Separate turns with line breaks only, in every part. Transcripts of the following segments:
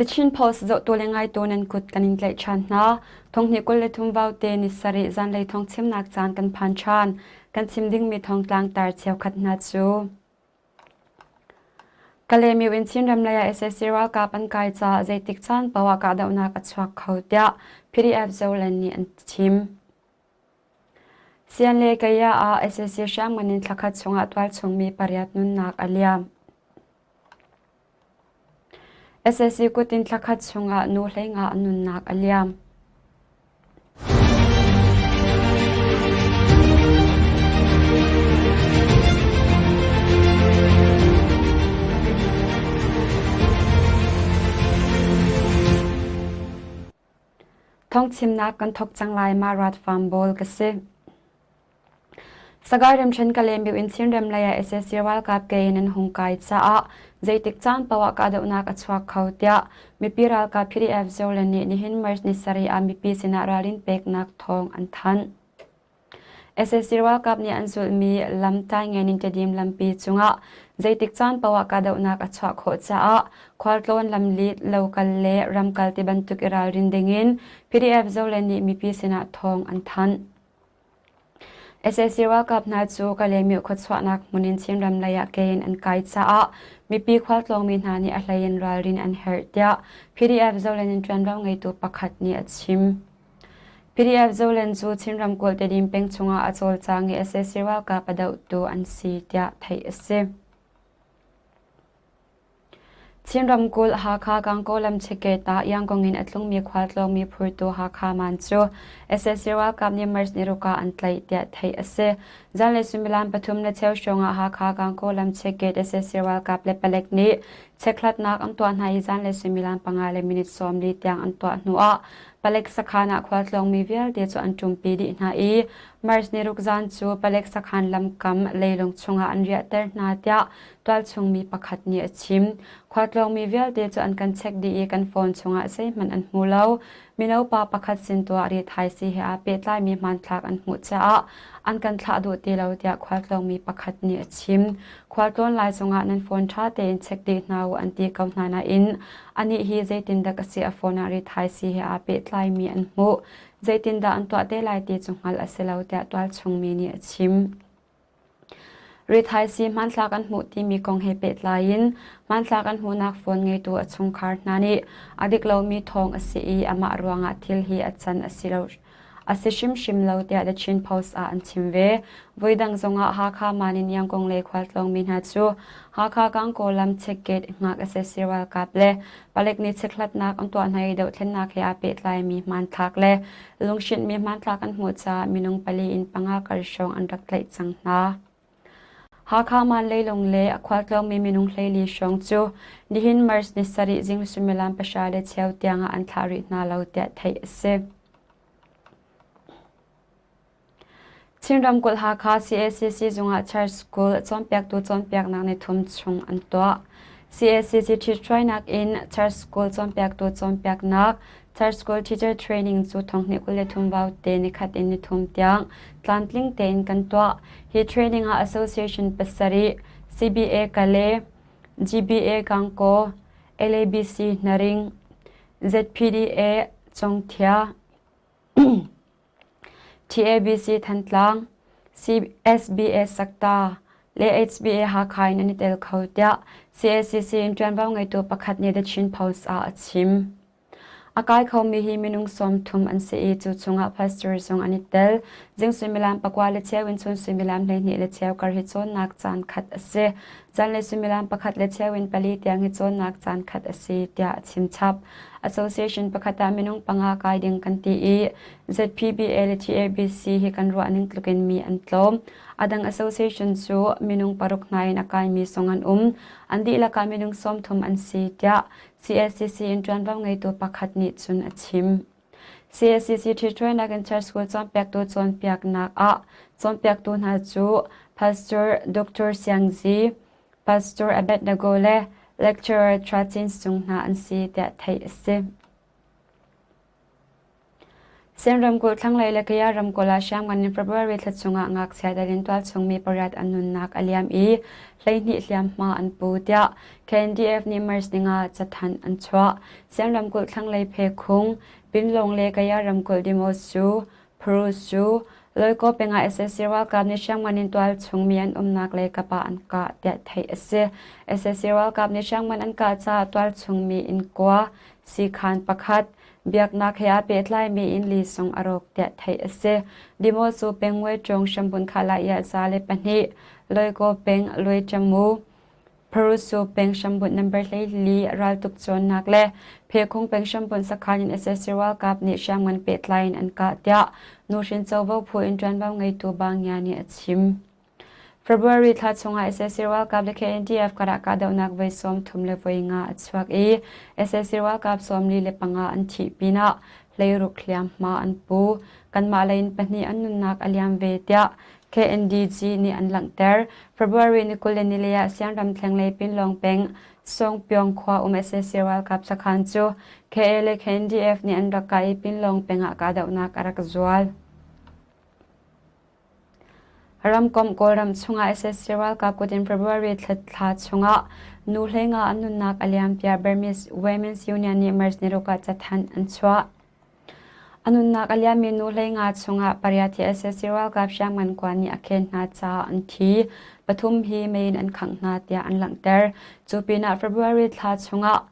The Chin Post zohtu le ngaitu nan kut kan in tlaih ṭhan hna. Thonghnih 23 vaute ni sarih zanlei thawngchimnak caan kan phan ṭhan. Kan chim dingmi thawngtlang tar cheukhat hna cu. Kalaymyo in Chinram lei ah sac ralkap an kai caah zeitik caan paoh ah kahdohnak a chuak kho tiah PDF Zoland nih an chim. Sian le Kaya ah sac hriamngan in thlakhat chungah tualchung mi pariat nunnak a liam. Sac kut in thlakhat chungah nu 15 an nunnak a liam. Thawngchimnak kan thawk cang lai ma rat farm bawl ka si. Sagaing ramṭhen Kalaymyo in Chinram lei ah sac ralkap ke in an hung kai caah zeitik caan paoh ah kahdohnak a chuak kho tiah mipi ralkap PDF Zoland nih nihin March ni sarih ah mipi sinah ralrin peknak thawng an thanh. Sac ralkap nih an zulhmi lam Taingen in Tedim lampi cungah zeitik caan paoh ah kahdohnak a chuah khawh caah khualtlawn lamlit, lokal le ramkal ti bantuk i ralrin dingin PDF Zoland nih mipi sinah thawng an thanh. Sac ralkap hna cu Kalaymyo khuachuahnak hmun in Chinram lei ah ke in an kai caah mipi khualtlawngmi hna nih a hlei in ralrin an herh tiah PDF Zoland in ṭuanvo ngeitu pakhat nih a chim. PDF Zoland cu Chin ramkulh Tedim peng chungah a cawlcang i sac ralkap a dohtu an si tiah theih a si. Chin ramkulh Hakha Gangaw lamcheket ah Yangon in a tlungmi khualtlawngmi phurtu Hakha Man cu sac ralkap nih March ni ruk ah an tlaih tiah theih a si. Zanlei suimilam pathum le cheu hrawng ah Hakha Gangaw lamcheket sac ralkap le palek nih chekhlatnak an tuah hna i zanlei suimilam panga le minute 40 tiang an tuah hnuah palek sakhan ah khualtlawngmi vialte cu an ṭumpi dih hna i March ni ruk zan cu palek sakhan lamkam leilung chungah an riahter hna tiah tualchung mi pakhat nih a chim. Khualtlawngmi vialte cu an kan check dih i kan phone chungah zeihmanh an hmu lo. Mino pa pakhat sin tuah rithaisii he aa pehtlaimi hmanthlak an hmuh caah an kan thlah duh ti lo tiah khualtlawngmi pakhat nih a chim. Khualtlawn lai zongah nan phone ṭha tein check dih hna u an ti ko hna nain anih hi zeitindah ka si a phone ah rithaisii he aa pehtlaimi an hmuh. Zeitindah an tuah te lai ti cu hngalh a si lo tiah tualchungmi nih a chim. Rithaisii hmanthlak an hmuh timi kong he pehtlai in hmanthlak an hmuhnak phone ngeitu a chungkhar hna nih a dik lomi thawng a si i amah ruangah thil hi a can a si lo a si hrimhrim lo tiah The Chin Post ah an chim ve. Voidang zongah Hakha Manin Yangon lei khualtlawngmi hna cu Hakha Gangaw lam checkgate hngak sac ralkap le palek nih chekhlatnak an tuah hna i dohthlennak he aa pehtlaimi hmanthlak le Lunghrinhmi hmanthlak an hmuh caah minung pali in panga kar hrawng an rak tlaih cang hna. Hakha Man leilung le a khualtlawngmi minung 14 hrawng cu nihin March ni sarih zing suimilam pahra le cheu tiangah an thlah rih hna lo tiah theih a si. Chin ramkulh Hakha cacc zungah Church School cawnpiaktu cawnpiaknak nithum chung an tuah. Cacc ṭhithruainak in Church School cawnpiaktu cawnpiaknak Church School Teacher Training cu thonghnih 23 vaute nikhat in nithum tiang tlamtling tein kan tuah. Hi training ah Association pasarih, CBA Kale, GBA Gangaw, LABC Hnaring, ZPDA Congthia, TABC Thantlang, SBS Sakta le HBA Hakha in an i tel kho tiah cacc in ṭuanvo ngeitu pakhat nih The Chin Post ah a chim. A kai khomi hi minung 30 an si i cu chungah pastor zong an i tel. Zing suimilam pakua le cheu in chun suimilam 12 le cheu kar hi cawnnak caan khat a si. Zanlei suimilam pakhat le cheu in pali tiang hi cawnnak caan khat a si tiah a chim chap. Association pakhat ah minung panga kai ding kan ti i ZPBA le TABC hi kan ruah ning tluk in mi an tlawm. A dang association cu minung paruk hna in a kaimi zong an um. An dihlak ah minung 30 an si tiah CSCC in ṭuanvo ngeitu pakhat nih cun a chim. CSCC ṭhiṭhuainak in Church School cawnpiaktu cawnpiaknak ah cawnpiaktu hna cu Pastor Dr. Siang Zi, Pastor Abednego le Lecturer Tra Cin Sung hna an si tiah theih a si. Sen ramkulh thlanglei le Kaya ramkulh ah hriamngan in February thla chungah ngakchia dal in tualchung mi pariat an nunnak a liam i 12 hliamhma an pu tiah KNDF nih March ninga cathanh an chuah. Sen ramkulh thlanglei Phekhung, Pinlong le Kaya ramkulh Dimosu, Pharusu, Loikaw peng ah sac ralkap nih hriamngan in tualchung mi an umnak lei kap ah an kah tiah theih a si. Sac ralkap nih hriamngan an kah caah tualchung mi inn kua, siikhan pakhat, biaknak he aa pehtlaimi inn li sung a rawk tiah theih a si. Dimosu peng Ngwe hrambunh Khalaya 102, Loikaw peng Luichamu, Pharusu peng hrambunh number 14 raltuk cawnnak le Phekhung peng hrambunh sakhan in sac ralkap nih hriamngan pehtlai in an kah tiah nuhrin covo phu in ṭuanvo ngeitu Bangya nih a chim. February thla chungah sac ralkap le KNDF karah kahdohnak voi 30 le voi nga a chuak i sac ralkap 45 an thih pinah hleiruk hliamhma an pu. Kanmah lei in pahnih an nunnak a liam ve tiah KNDG nih an langhter. February ni 24 ah Siangram thlenglei Pinlawng peng Songpyong khua um sac ralkap sakhan cu KA le KNDF nih an rak kah i Pinlawng peng ah kahdohnak a rak zual. Ramkomh Kawlram chungah sac ralkap kut in February thla chungah nu hleinga an nunnak a liam tiah Burmese Women's Union nih March ni ruk ah cathanh an chuah. A nunnak a liammi nu hleinga chungah pariat hi sac ralkap hriamngan kuan nih a khen hna caah an thi. Pathum hi mei in an khangh hna tiah an langhter. Cu pinah February thla chungah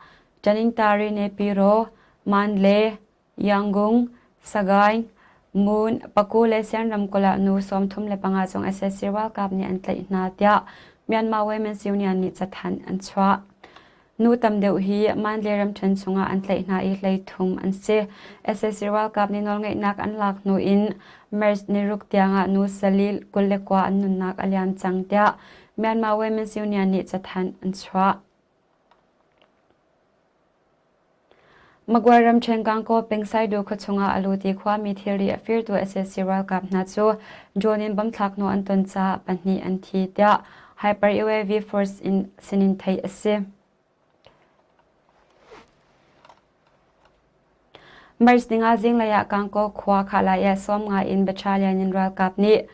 Tanintari Nepiro, Mandalay, Yangon, Sagaing, Mon, Paku le Sian ramkulh ah nu 35 zong sac ralkap nih an tlaih hna tiah Myanmar Women's Union nih cathanh an chuah. Nu tam deuh hi Mandalay ramṭhen chungah an tlaih hna i hleithum an si. Sac ralkap nih nawlngeihnak an lak hnu in March niruk tiangah nu salil 29 an nunnak a liam cang tiah Myanmar Women's Union nih cathanh an chuah. Magway ramṭhen Gangaw peng Saidu khua chungah a lut i khuami thilri a firtu sac ralkap hna cu drone in bomb thlak hnawh an ton caah pahnih an thi tiah Hyper UAV Force in sinin theih a si. March ninga zinglei ah Gangaw khua Khalai ah 50 in battalion in ralkap nih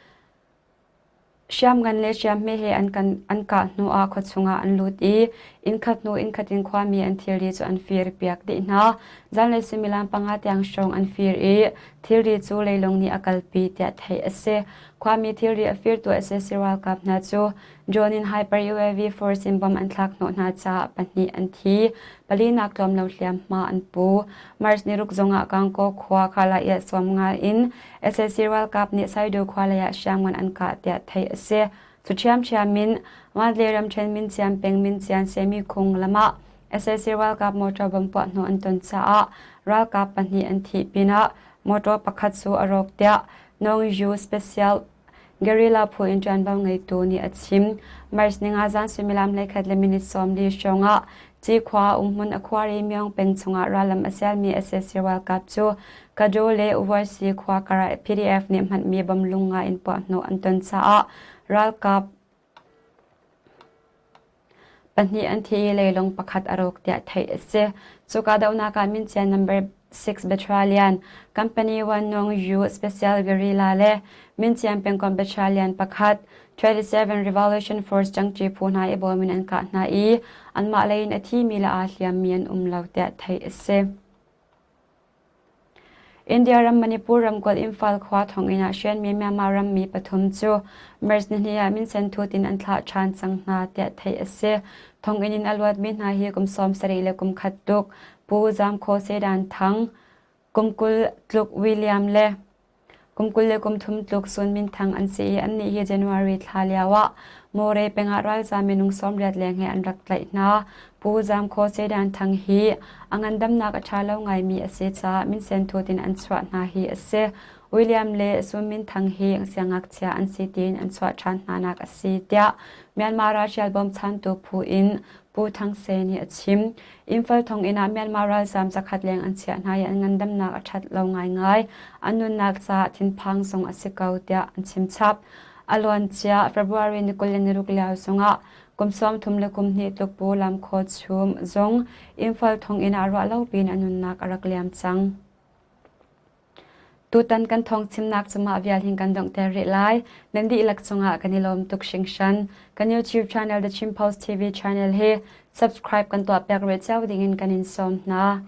Hriamngan le hriamhme he an kah hnuah khua chungah an lut i innkhat hnu innkhat in khuami an thilri cu an firpiak dih hna. Zanlei suimilam panga tiang hrawng an fir i thilri cu leilung nih a kalpi tiah theih a si. Khuami thilri a firtu sac ralkap hna cu drone in Hyper UAV force in bomb an thlak hnawh hna caah pahnih an thi. Palinak tlawm lo hliamhma an pu. March ni ruk zongah Gangaw khua Khalaiah 50 in Sac ralkap nih Saidu khua lei ah hriamngan an kah tiah theih a si. Cu ṭhiamṭhiam in Mandalay ramṭhen Mincian peng Mincian Semikhung lam ah sac ralkap motor bomb puah hnawh an ton caah ralkap pahnih an thih pinah motor pakhat cu a rawk tiah Nongyu Special Guerrilla phu in ṭuanvo ngeitu nih a chim. March ninga zan suimilam 11 le minute 40 hrawng ah Cikhua umhmun a khuar i Myong peng chungah rallam a sialmi sac ralkap cu Kado le Uwarsi khua karah PDF nih hmanhmi bom lunga in puahhnawh an ton caah ralkap pahnih an thi i leilung pakhat a rawk tiah theih a si. Cu kahdohnak ah mincia number 6 Battalion, Company 1 Nong Yu Special Guerrilla le Mincian pengkomh Battalion pakhat, 27 Revolution Force ṭangṭi phu hna i bawm in an kah hna i anmah lei in a thimi le aa hliammi an um lo tiah theih a si. India ram Manipur ramkulh Imphal khua thonginn ah hrianmi Myanmar rammi pathum cu March nihnih ah minsen thut in an thlah ṭhan cang hna tiah theih a si. Thonginn in a luatmi hna hi kum 70 le kum khat tuk Pu Zam Khaw Sedan Thang, kum 20 tluk William le Kum 23 tluk Sun Min Thang an si i annih hi January thla lioah Mawre pengah ralzaam minung 80 leng he an rak tlaih hna. Pu Zam Khaw Sedan Thang hi a ngandamnak a ṭha lo ngaimi a si caah minsen thut in an chuah hna hi a si. William le Sun Min Thang hi siangngakchia an si tiin an chuah ṭhan hnanak a si tiah Myanmar ralhrial bawmchantu phu in Pu Thang Se nih a chim. Imphal thonginn ah Myanmar ralzaam zakhat leng an chiah hna i an ngandamnak a ṭhat lo ngaingai. An nunnak caah thinphang zong a si ko tiah an chim chap. A luancia February ni 26 lio zongah kum 33 le kum hnih tluk Pu Lam Khaw Chum zong Imphal thonginn ah ruah lo piin a nunnak a rak liam cang. Tutan kan thawngchimnak cu mah vial hin kan donghter rih lai. Nan dihlak cungah kan i lawm tuk hringhran. Kan YouTube channel The Chin Post TV channel hi subscribe kan tuah piak rih cio dingin kan in sawm hna.